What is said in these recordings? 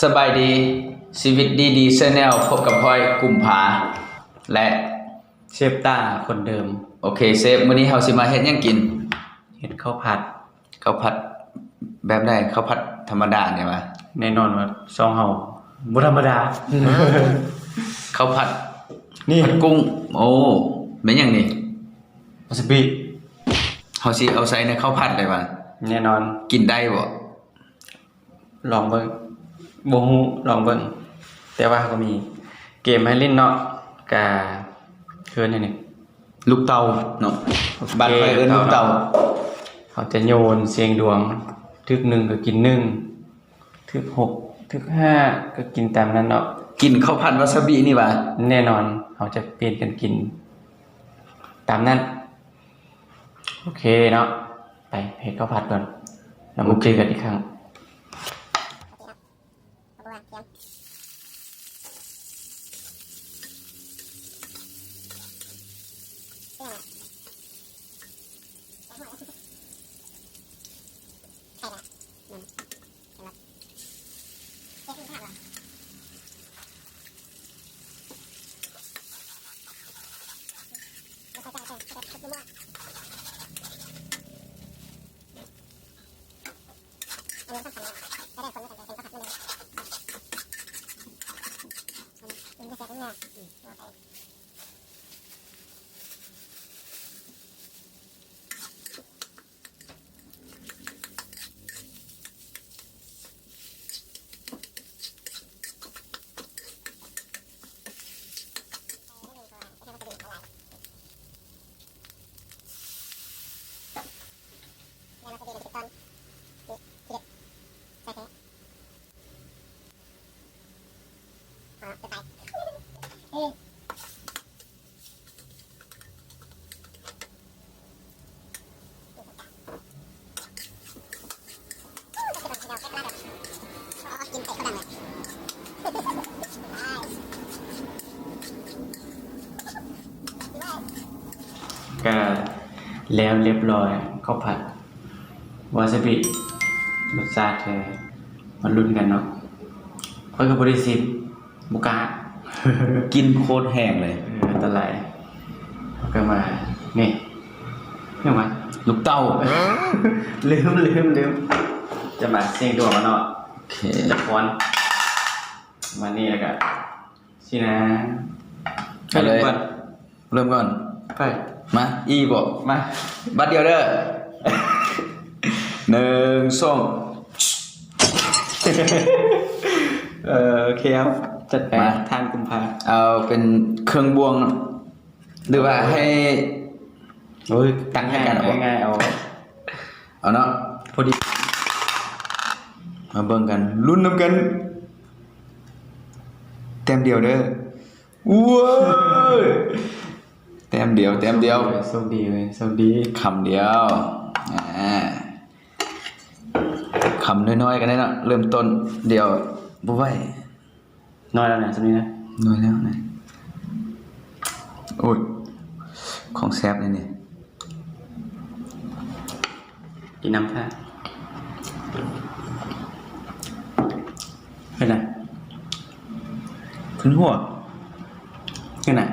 ສະບາຍດີ ຊີວິດດີໆ Channel ພົບກັບພອຍ ກຸມພາ ແລະ ເຊບຕາ ຄົນເດີມ. ໂອເຄ ເຊບ ມື້ນີ້ເຮົາຊິມາເຮັດຫຍັງກິນ? ເຮັດເຂົ້າຜັດ. ເຂົ້າຜັດແບບໃດ? ເຂົ້າຜັດທຳມະດານີ້ຫວາ? ແນ່ນອນວ່າຊ່ອງເຮົາບໍ່ທຳມະດາ. ເຂົ້າຜັດ ນີ້ ຜັດກຸ້ງ. ໂອ້ ແມ່ນຫຍັງນີ້? ວາຊາບິ. ເຮົາຊິເອົາໃສ່ໃນເຂົ້າຜັດໄດ້ຫວາ? ແນ່ນອນ. ກິນໄດ້ບໍ່? ລອງເບິ່ງ ບໍ່ຮູ້ ລອງເບິ່ງ. ແຕ່ວ່າເຮົາກໍມີເກມໃຫ້ຫຼິ້ນເນາະ ກະເອີ້ນຫຍັງນີ້ ລູກເຕົ່າເນາະ. ໂອເຄ ບ້ານຂ້ອຍເອີ້ນລູກເຕົ່າ. ເຮົາຈະໂຍນສ່ຽງດວງ ຖືກໜຶ່ງກໍກິນໜຶ່ງ ຖືກຫົກ ຖືກຫ້າ ກໍກິນຕາມນັ້ນເນາະ. ກິນເຂົ້າຜັດວາຊາບິນີ້ຫວາ? ແນ່ນອນ ເຮົາຈະປ່ຽນກັນກິນຕາມນັ້ນ. ໂອເຄເນາະ ໄປເຮັດເຂົ້າຜັດກ່ອນ ແລ້ວມາເຈີກັນອີກຄັ້ງ. ກະແລ້ວລຽບລ້ອຍ ເຂົ້າຜັດວາຊາບິ ລົດຊາດແທ້ ມາລຸ້ນກັນເນາະ. ຂ້ອຍກໍບໍ່ໄດ້ຊິມ ບໍ່ກ້າ ກິ່ນໂຄດແຮງເລີຍ. ເອີ ອັນຕະລາຍ. ເຮົາກໍມາ ນີ້ ຫຍັງວະ? ລູກເຕົ່າ. ລືມ ລືມ ລືມ. ຈະມາສ່ຽງດວງກັນເນາະ. ໂອເຄ ຈັກຄອນ ມານີ້ ແລ້ວກໍ ຊີ້ນະ. ເອົາເລີຍ ເລີ່ມກ່ອນ ເລີ່ມກ່ອນ. ໄປ ມາ ອີບໍ່? ມາ ບາດດຽວເດີ. ໜຶ່ງ ສອງ. ເອີ ໂອເຄ ເອົາ ຈັດໄປ. ມາ ທ່ານກຸມພາ ເອົາເປັນເຄື່ອງບວງ ຫຼືວ່າໃຫ້ ໂອ້ຍ ຕັ້ງໃຫ້ກັນ ງ່າຍໆ ເອົາ ເອົາເນາະ ພໍດີ. ມາເບິ່ງກັນ ລຸ້ນນຳກັນ. ແຕ້ມດຽວເດີ. ໂອ້ຍ ແຕ້ມດຽວ ແຕ້ມດຽວ. ໂຊກດີເວີຍ ໂຊກດີ. ຄຳດຽວ ອ່າ ຄຳນ້ອຍໆ ກໍໄດ້ເນາະ ເລີ່ມຕົ້ນດຽວ ບໍ່ໄຫວ. ນ້ອຍແລ້ວນະ ສ່ຳນີ້ນະ ນ້ອຍແລ້ວນະ. ໂອ້ຍ ຂອງແຊບນີ້ ນີ້. ກິນນ້ຳທ່າ ເຮັດນະ ຂຶ້ນຫົວ ເຮັດນະ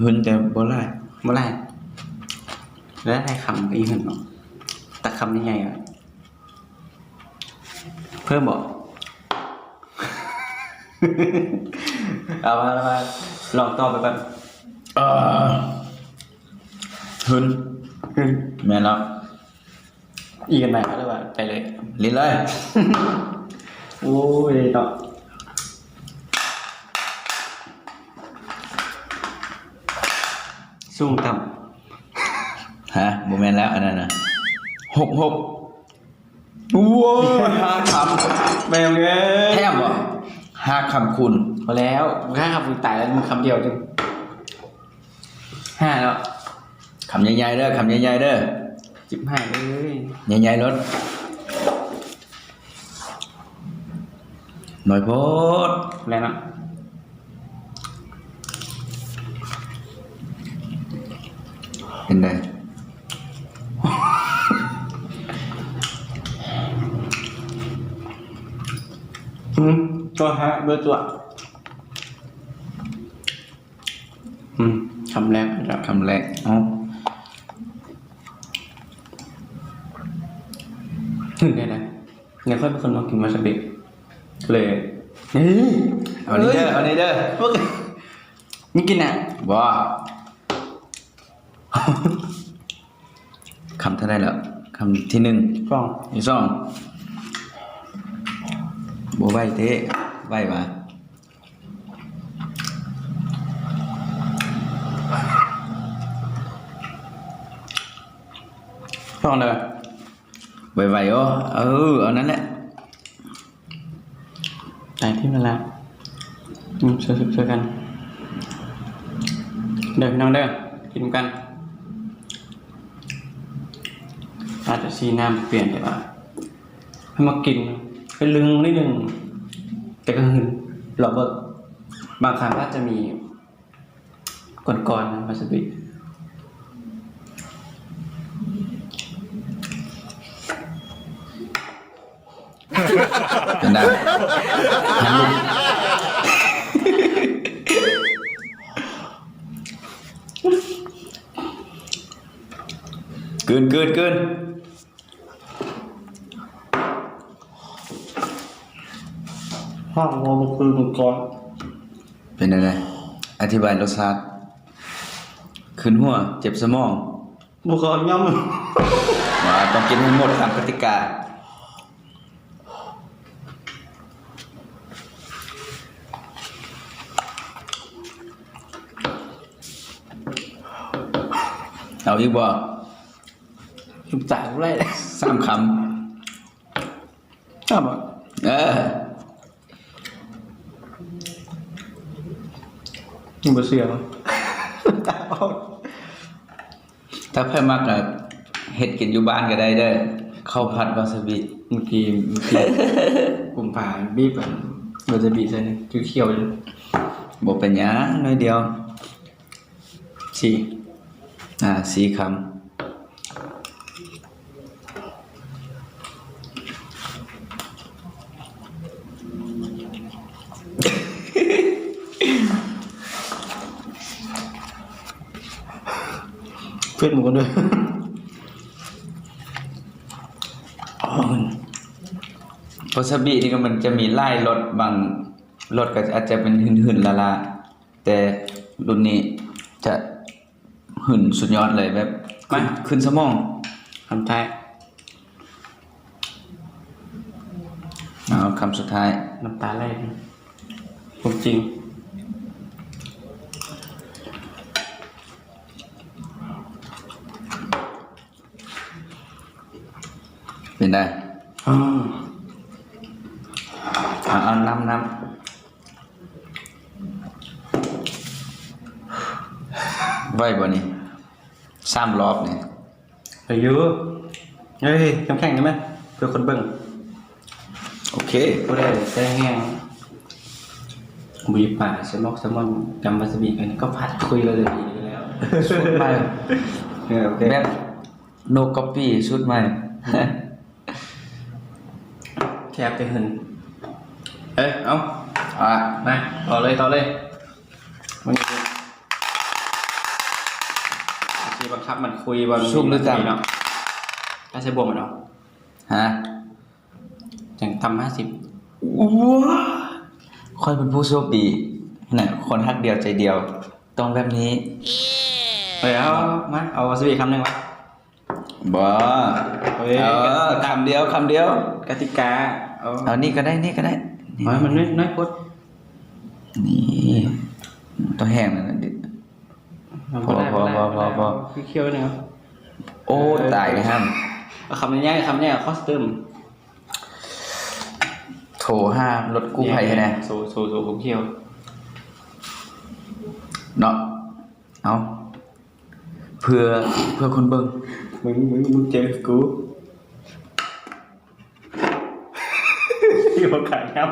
ຫຶນແຕ່ບໍ່ຫຼາຍ ບໍ່ຫຼາຍ. ແລ້ວໃຫ້ຄຳອີກຫຶນເນາະ ຕັກຄຳໃຫຍ່ໆ ເພີ່ມບໍ່? ເອົາມາ ເອົາມາ ລອງຕອບໄປກ່ອນ. ເອີ ຫຶນ ຫຶນ ແມ່ນແລ້ວ. ອີກກັນໄປ ຫຼືວ່າໄປເລີຍ? ຫຼິ້ນເລີຍ. ໂອ້ຍເນາະ ສູງຕ່ຳ. ຮະ ບໍ່ແມ່ນແລ້ວ ອັນນັ້ນນະ ຫົກ ຫົກ. ໂອ້ຍ ຫ້າຄຳ. ແມ່ງເອີຍ ແຖມບໍ່? ຫ້າຄຳຄູນ ພໍແລ້ວ. ຫ້າຄຳຄູນຕາຍແລ້ວ ມຶງຄຳດຽວຈັ່ງ ຫ້າແລ້ວ. ຄຳໃຫຍ່ໆເດີ ຄຳໃຫຍ່ໆເດີ. ຈິບຫາຍເອີຍ ໃຫຍ່ໆໂລດ. ໜ້ອຍໂພດ ແລ້ວເນາະ. ເປັນໃດ? ອືມ ຕົວະ ເບີຕົວະ ອືມ ຄຳແລກ ຄຳແລກ ເອົາ ເຫັນໄດ້ນະ ແລ້ວຂ້ອຍເປັນຄົນມັກກິນວາຊາບິ ເລີຍ ເອີ ເອົານີ້ເດີ ເອີ ເອົານີ້ເດີ ມຶງກິນນະ ບໍ່ ຄຳເທົ່າໃດແລ້ວ? ຄຳທີໜຶ່ງ ສອງ ທີສອງ ບໍ່ໄຫວເດ້ ໄຫວຫວາ? ສອງເດີ ໄຫວໆ ໂອ້ ເອີ ເອົານັ້ນແຫຼະ ຕາຍທີ່ເວລາ ອືມ ຊ່ວຍໆກັນ ເດີພີ່ນ້ອງເດີ ກິນນຳກັນ ອາດຈະສີໜ້າບໍ່ປ່ຽນ ແຕ່ວ່າໃຫ້ມາກິນ ຄືລຶ່ງນິດໜຶ່ງ ແຕ່ກໍຫຶນ ລອງເບິ່ງ ບາງຄັ້ງອາດຈະມີ ກ່ອນໆ ວາຊາບິ ເປັນໄດ? ກືນ ກືນ ກືນ. ຫາກວ່າບໍ່ຄືໝູ່ກ່ອນ ເປັນແນວໃດ? ອະທິບາຍລົດຊາດ. ຂຶ້ນຫົວ ເຈັບສະໝອງ ໝູ່ກ່ອນຫຍ້ຳ ວ່າຕ້ອງກິນໃຫ້ໝົດຕາມກະຕິກາ. ເອົາອີກບໍ່? ສາມຄຳ ສາມບໍ່? ເອີ ບໍ່ເຊື່ອ ຕາອອກ. ຖ້າໃຜມັກກໍເຮັດກິນຢູ່ບ້ານກໍໄດ້ເດີ ເຂົ້າຜັດວາຊາບິ. ເມື່ອກີ້ ເມື່ອກີ້ກຸມພາບີບ ອັນ ວາຊາບິໃສ່ນີ້ ຂຽວໆ ຢູ່. ບໍ່ເປັນຫຍັງ ໜ້ອຍດຽວ. ສີ່ ອ່າ ສີ່ຄຳ. ເພິ່ນໝູ່ເດີ ວາຊາບິນີ້ກໍມັນຈະມີຫຼາຍລົດ ບາງລົດກໍອາດຈະເປັນຫຶນໆ ລ້າໆ ແຕ່ລຸ້ນນີ້ຈະຫຶນສຸດຍອດເລີຍ ແບບ ມາ ຂຶ້ນສະໝອງ. ຄຳທ້າຍ ເອົາ ຄຳສຸດທ້າຍ. ນ້ຳຕາໄຫຼ ຄວາມຈິງ. ເປັນໃດ? ອືມ ເອົາ ເອົານ້ຳ ນ້ຳ ໄຫວບໍ່ນີ້? ສາມລອບນີ້ ໄດ້ຢູ່. ເຮີ້ຍ ເຂັ້ມແຂງໄດ້ໄໝ? ເພື່ອຄົນເບິ່ງ. ໂອເຄ ຜູ້ໃດໃຈແຮງ ບຸຍປາ ແຊລມອກ ແຊລມອນ ຈຳວາຊາບິ ອັນນີ້ກໍຜັດຄຸຍ ວາຊາບິຢູ່ແລ້ວ. ສູດໃໝ່ ເອີ ໂອເຄ ແບບ ໂນກັອບປີ້ ສູດໃໝ່. ແຊບແຕ່ຫຶນ. ເອີ ເອົາ ອ່າ ມາ ຕໍ່ເລີຍ ຕໍ່ເລີຍ. ມັນຊິບັງຄັບມັນຄຸຍບໍ່ ສຸກຫຼືຕ່ຳເນາະ? ຖ້າໃສ່ບວກມັນເນາະ ຮະ? ຈັ່ງຕ່ຳຫ້າສິບ. ວ້າ ຂ້ອຍເປັນຜູ້ໂຊກດີນະ ຄົນຮັກດຽວໃຈດຽວ ຕ້ອງແບບນີ້. ເອີ ເອົາ ມາ ເອົາວາຊາບິຄຳໜຶ່ງວະ. ບໍ່ ເອີຍ ເອີ ຄຳດຽວ ຄຳດຽວ ກະຕິກາ. ເອົາ ເອົານີ້ກໍໄດ້ ນີ້ກໍໄດ້ ນີ້ ມັນນ້ອຍ ນ້ອຍໂພດ. ນີ້ ຕ້ອງແຫ້ງແລ້ວນະ. ພໍ ພໍ ພໍ ພໍ ພໍ ຄືຂຽວນີ້. ໂອ້ ເອີ ຕາຍແລ້ວຫັ້ນ. ເອົາຄຳໃຫຍ່ໆ ຄຳໃຫຍ່ ຄອສຕື່ມ. ໂທຫາລົດກູ້ໄພໃຫ້ແດ່. ໂຊ ໂຊ ໂຊ ຄວາມຂຽວເນາະ. ເອົາ ເພື່ອ ເພື່ອຄົນເບິ່ງ. ມຶງ ມຶງ ມຶງເຈີກູ ທີ່ບໍ່ຂາຍນ້ຳ.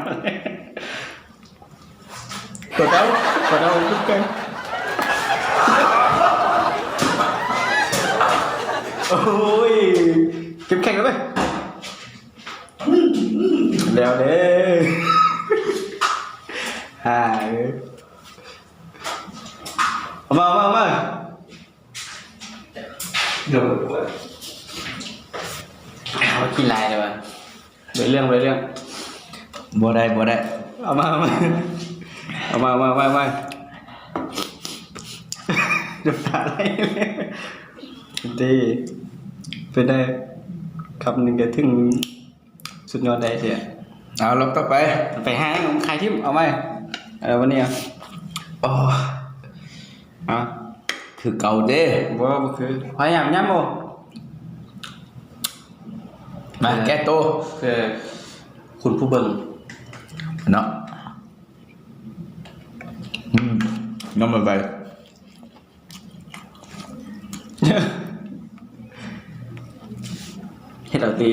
ກດເອົາ ກດເອົາ ກດເອົາ. ໂອ້ຍ ເຂັ້ມແຂງເລີຍ. ແລ້ວເດ້. ຫາ ເອີ ເອົາມາ ເອົາມາ ເອົາມາ ດຽວ ເອົາກິນຫຼາຍແລ້ວຫວາ ເບິດເລື່ອງ ເບິດເລື່ອງ ບໍ່ໄດ້ ບໍ່ໄດ້ ເອົາມາ ເອົາມາ ເອົາມາ ເອົາມາ ເອົາມາ ນ້ຳຕາໄຫຼເດ້ ເປັນໄດ້ ຄຳໜຶ່ງກະເຖິງ ສຸດຍອດໄດ້ເທື່ອ ເອົາ ລອບຕໍ່ໄປ ໄປຫາຂາຍຖິ້ມ ເອົາໄວ້ ເອີ ວັນນີ້ ໂອ້ ເອົາ ຄືເກົ່າເດ້ ບໍ່ ບໍ່ຄື ພະຍາຍາມຍຳບໍ່ ມາ ເອີ ແກ້ໂຕ ເພື່ອຄຸນຜູ້ເບິ່ງເນາະ ອືມ ຍຳໄວໆ. ເຮັດເອົາຕິ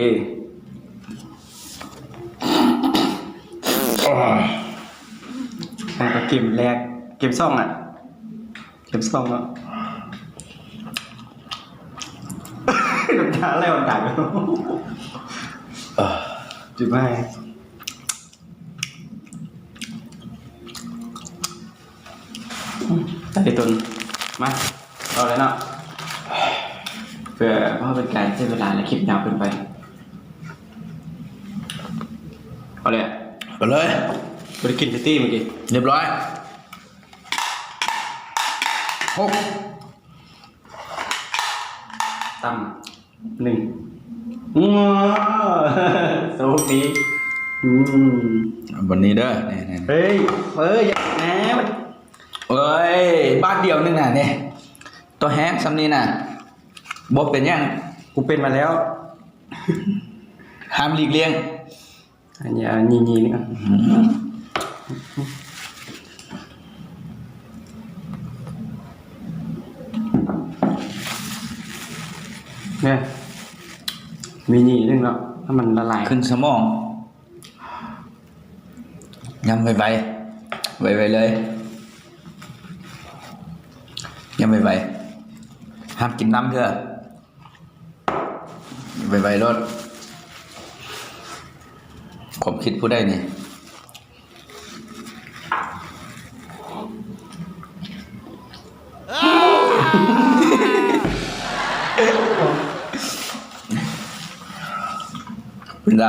ໂອ້ຍ ອ່າ ເກມແລກ ເກມສອງ ອ່ະ ເກມສອງ ເນາະ ນ້ຳຕາໄຫຼອອກຕາ ເອີ ຈິບໃຫ້. ອືມ ໄກ່ຕົນ ມາ ເອົາເລີຍເນາະ ເພື່ອບໍ່ໃຫ້ເປັນການເສຍເວລາ ແລະ ຄລິບຍາວເກີນໄປ ເອົາເລີຍ ເອົາເລີຍ ບໍ່ໄດ້ກິນແຕ່ຕີມື້ກີ້ ຮຽບຮ້ອຍ ຫົກ ຕຳໜຶ່ງ ໂຊກດີ ອືມ ບາດນີ້ເດີ ນີ້ໆ ເຮີ້ຍ ເອີ ຢ່າ ແໜ ເອີຍ ບາດດຽວໜຶ່ງນະນີ້ ໂຕແຮງສ່ຳນີ້ນະ ບໍ່ເປັນຫຍັງ ກູເປັນມາແລ້ວ ຫ້າມຫຼີກລ່ຽງ. ອັນນີ້ ອັນນີ້ ນີ້ ນີ້ ນີ້ ມີນີ້ໜຶ່ງເນາະ ໃຫ້ມັນລະລາຍ ຂຶ້ນສະໝອງ ຍຳໄວໆ ໄວໆເລີຍ ຍຳໄວໆ ຫ້າມກິນນ້ຳເທື່ອ. ໄວໆໂລດ ຄວາມຄິດຜູ້ໃດນີ້ ເປັນໃດ?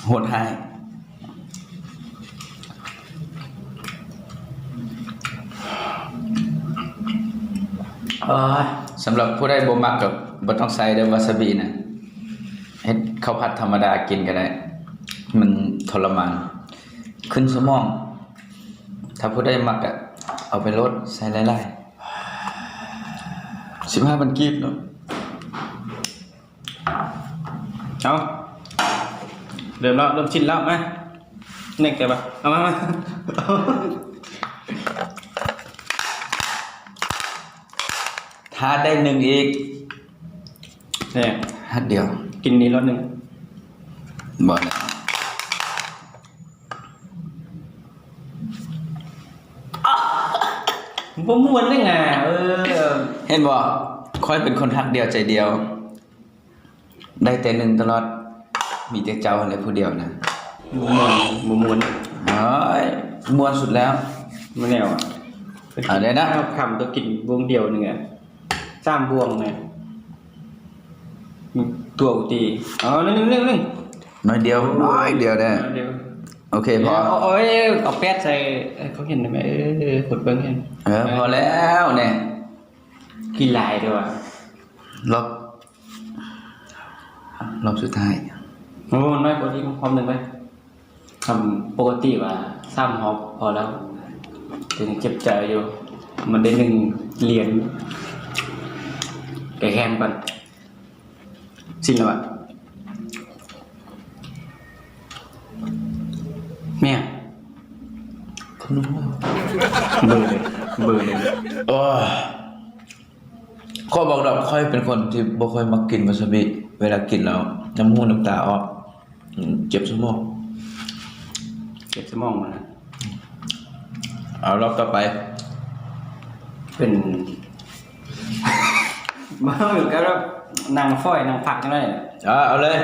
ໂຫດຮ້າຍ ເອີຍ ສຳລັບຜູ້ໃດບໍ່ມັກກໍບໍ່ຕ້ອງໃສ່ເດີ ວາຊາບິນະ ເຮັດເຂົ້າຜັດທຳມະດາກິນກໍໄດ້ ມັນທໍລະມານ ຂຶ້ນສະໝອງ ຖ້າຜູ້ໃດມັກກໍເອົາໄປໂລດ ໃສ່ຫຼາຍໆ ສິບຫ້າພັນກີບເນາະ. ເອົາ ເລີ່ມແລ້ວ ເລີ່ມຊິ້ນແລ້ວ ມາ ເນັກແຕ່ວ່າ ເອົາມາ ມາ ຖ້າໄດ້ໜຶ່ງອີກ ແນ່ ຮັດດຽວ ກິນນີ້ລອດໜຶ່ງ ບໍ່ແລ້ວ ບໍ່ມ່ວນເດ້ງາ ເອີ ເຫັນບໍ່? ຂ້ອຍເປັນຄົນຮັກດຽວໃຈດຽວ. ໄດ້ແຕ່ໜຶ່ງຕະຫຼອດ ມີແຕ່ເຈົ້າຫັ້ນແຫຼະຜູ້ດຽວນະ ບໍ່ມ່ວນ ບໍ່ມ່ວນ ໂອ້ຍ ມ່ວນສຸດແລ້ວ ບໍ່ແນວ ເອົາເດ້ນະ ຄຳຕົວກິນບ່ວງດຽວໜຶ່ງອະ ສາມບ່ວງນະ ຕົວອຸຕິ ເອົາໜຶ່ງ ໜຶ່ງ ໜຶ່ງ ໜ້ອຍດຽວ ນ້ອຍດຽວເດ້ ໂອເຄ ພໍ ເອົາ ເອົາ ເອົາແປດໃສ່ ເອີ ເຂົາເຫັນໄດ້ໄໝ ເອີ ຄົນເບິ່ງເຫັນ ເອີ ພໍແລ້ວແນ່ ກິນຫຼາຍເດີວ່າ ລອບ ຮອບສຸດທ້າຍ ໂອ້ ນ້ອຍກວ່າທີ່ຄວາມໜຶ່ງໄປ ຄຳປົກກະຕິວ່າສາມຮອບພໍແລ້ວ ແຕ່ຍັງເຈັບໃຈຢູ່ ມັນໄດ້ໜຶ່ງຫຼຽນ ແກ້ແຄ້ນກ່ອນ ສິ້ນແລ້ວຫວາ ແມ່ນ ເບີເລີຍ ເບີເລີຍ ໂອ້ຍ. ຂໍບອກດອກ ຂ້ອຍເປັນຄົນທີ່ບໍ່ຄ່ອຍມັກກິນວາຊາບິ ເວລາກິນແລ້ວນ້ຳຫູນ້ຳຕາອອກ ເຈັບສະໝອງ ເຈັບສະໝອງນະ ເອົາ ລອບຕໍ່ໄປ ເປັນ ມາເໝືອນກັນ ນັ່ງຝອຍນັ່ງພັກຈັ່ງໃດ ເອົາ ເອົາເລີຍ.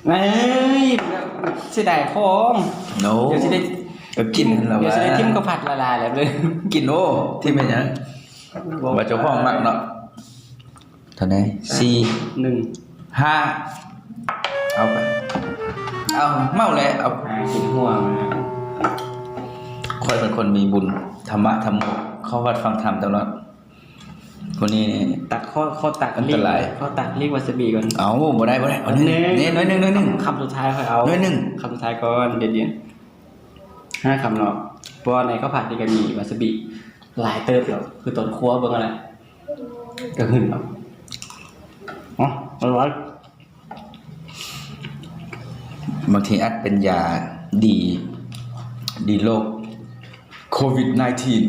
ເອີຍ ເສຍດາຍຂອງ. ໂອ້ ດຽວຊິໄດ້ ກໍກິນຫັ້ນລະ ດຽວຊິໄດ້ ວ່າ ຖິ້ມເຂົ້າຜັດຫຼາຍໆແລ້ວເລີຍ. ກິນ ໂອ້ ຖິ້ມເປັນຫຍັງ? ວ່າເຈົ້າຂອງມັກເນາະ. ເທົ່າໃດ? ສີ່ ໜຶ່ງ ຫ້າ ເອົາໄປ. ເອົາ ເມົາແລ້ວ ເອົາ ຫາກິນຫົວ. ຂ້ອຍເປັນຄົນມີບຸນ ທຳມະທຳໂມ ເຂົ້າວັດຟັງທຳຕະຫຼອດ. ຜູ້ນີ້ນີ້ ຕັກ ຂໍ ຂໍຕັກ ອັນຕະລາຍ ຂໍຕັກລີກວາຊາບິກ່ອນ. ເອົາ ບໍ່ໄດ້ ບໍ່ໄດ້ ເອົາໜ້ອຍໜຶ່ງ ໜ້ອຍໜຶ່ງ ນີ້ ໜ້ອຍໜຶ່ງ ໜ້ອຍໜຶ່ງ. ຄຳສຸດທ້າຍຄ່ອຍເອົາ ໜ້ອຍໜຶ່ງ. ຄຳສຸດທ້າຍກ່ອນ ເຢັນໆ ຫ້າຄຳເນາະ. ເພາະວ່າໃນເຂົ້າຜັດນີ້ກໍມີວາຊາບິຫຼາຍເຕີບຢູ່ ຄືຕອນຄົວເບິ່ງຫັ້ນແຫຼະ ກໍຫຶ່ນເນາະ. ອໍ ອະ ອະ ບາງທີອາດເປັນຢາດີ ດີໂລກໂຄວິດ ໜາຍທີນ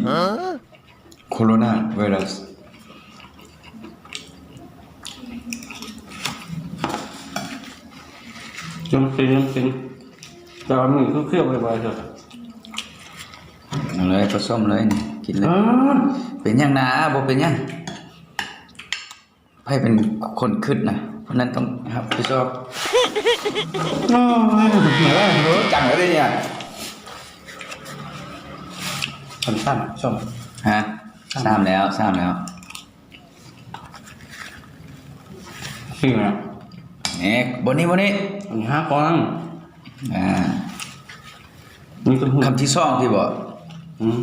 ໂຄໂຣນາໄວຣັສ. ຍັງກິນ ຍັງກິນ ແຕ່ວ່າມື້ຄືຄຽວບໍ່ໄດ້ເທື່ອ. ເອົາເລີຍ ປະສົມເລີຍນີ້ ກິນເລີຍ. ເປັນຫຍັງນາ? ບໍ່ເປັນຫຍັງ. ໃຜເປັນຄົນຄິດນະ ຜູ້ນັ້ນຕ້ອງຮັບຜິດຊອບ. ໂອ້ຍ ຈັງເລີຍນີ້. ສາມ ສາມ ສົ້ມ ຮະ? ສາມ ສາມແລ້ວ ສາມແລ້ວ. ສີ່ແລ້ວ ເອກ ບໍ່ນີ້ ບໍ່ນີ້ ອັນຫ້າກ່ອນ. ອ່າ ມີແຕ່ຫຸ່ນ ຄຳທີສອງທີ່ບໍ່? ອືມ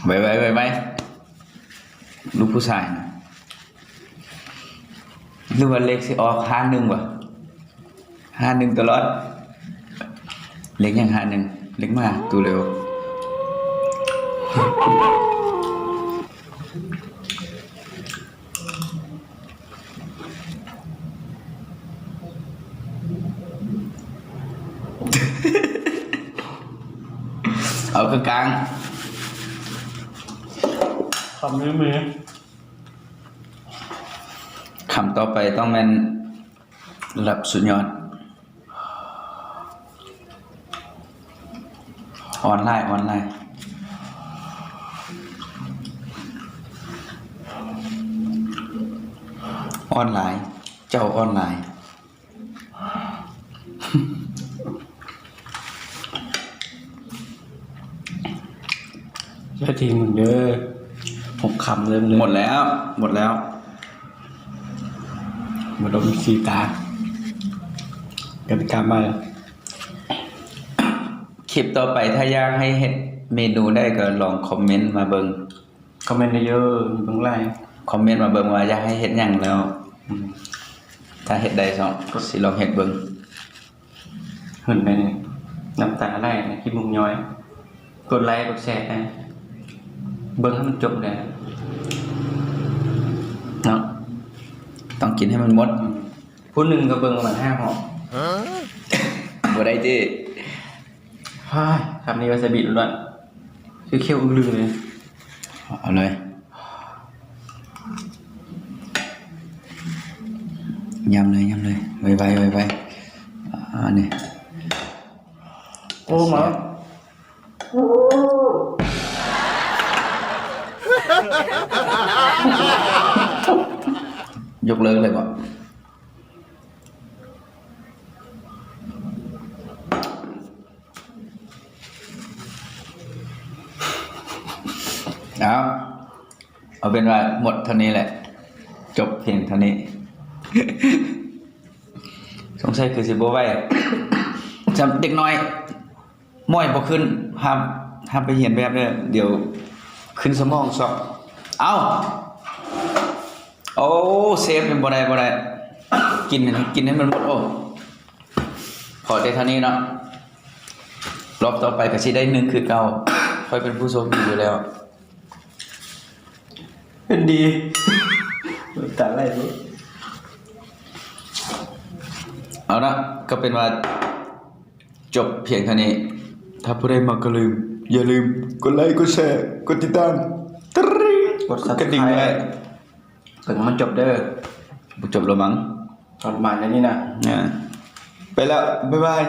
ໄວໆ ໄວໆ. ລູກຜູ້ຊາຍນະ ຫຼືວ່າເລກຊິອອກ ຫ້າໜຶ່ງ ວະ? ຫ້າໜຶ່ງ ຕະຫຼອດ. ເລກຫຍັງ ຫ້າໜຶ່ງ? ເລກໝາ ຕູເລວ. ເອົາກາງໆ. ຄຳນີ້ມີ ຄຳຕໍ່ໄປຕ້ອງແມ່ນລະດັບສຸດຍອດ. ອ່ອນຫຼາຍ ອ່ອນຫຼາຍ ອ່ອນຫຼາຍ ເຈົ້າອ່ອນຫຼາຍ. ຢ່າຖິ້ມເດີ ຫົກຄຳເລີຍ. ໝົດແລ້ວ ໝົດແລ້ວ ໝົດລົມສີຕາ. ກະຕິກາໃໝ່ ຄລິບຕໍ່ໄປ ຖ້າຢາກໃຫ້ເຮັດເມນູໃດ ກໍລອງຄອມເມັນມາເບິ່ງ. ຄອມເມັນໄດ້ເດີ ເບິ່ງຫຼາຍ. ຄອມເມັນມາເບິ່ງວ່າຢາກໃຫ້ເຮັດຫຍັງແລ້ວ ອືມ ຖ້າເຮັດໄດ້ ຊິລອງເຮັດເບິ່ງ. ເຫັນໄດ້ນີ້ ນ້ຳຕາໄຫຼ ຂີ້ມູກຍ້ອຍ. ກົດໄລ ກົດແຊ ເບິ່ງໃຫ້ມັນຈົບແດ່ເນາະ. ຕ້ອງກິນໃຫ້ມັນໝົດ. ອືມ ຜູ້ໜຶ່ງກໍເບິ່ງປະມານຫ້າຮອບ. ບໍ່ໄດ້ຕິ. ຮາຍ ຄຳນີ້ວາຊາບິລ້ວນໆ ຄືຂຽວອຶກລຶກເລີຍ. ເອົາເລີຍ ຍຳເລີຍ ຍຳເລີຍ ໄວໆ ໄວໆ. ອ່າ ນີ້ ໂອ້ ມາ ຍົກເລີກເລີຍບໍ່? ເອົາ ເອົາເປັນວ່າໝົດເທົ່ານີ້ແຫຼະ ຈົບພຽງເທົ່ານີ້. ສົງໄສຄືຊິບໍ່ໄຫວ ຈຳເດັກນ້ອຍ ມວຍບໍ່ຂຶ້ນ ຫ້າມ ຫ້າມໄປຮຽນແບບເດີ ດຽວຂຶ້ນສະໝອງຊອກ. ເອົ້າ ໂອ້ ເຊຟ ບໍ່ໄດ້ ບໍ່ໄດ້ ກິນ ກິນໃຫ້ມັນໝົດ. ໂອ້ ພໍແຕ່ເທົ່ານີ້ເນາະ ລອບຕໍ່ໄປກໍຊິໄດ້ໜຶ່ງຄືເກົ່າ. ຂ້ອຍເປັນຜູ້ໂຊກດີຢູ່ແລ້ວ. ເປັນດີ ນ້ຳຕາໄຫຼໂລດ. ເອົາລະ ກໍເປັນວ່າຈົບພຽງເທົ່ານີ້. ຖ້າຜູ້ໃດມັກກໍລືມ ຢ່າລືມກົດໄລ ກົດແຊ ກົດຕິດຕາມ ກະດິ່ງໄວ້ ເບິ່ງມັນຈົບເດີ. ບໍ່ຈົບແລ້ວມັງ ປະມານນີ້ນະ. ອ່າ ໄປແລ້ວ ບາຍບາຍ.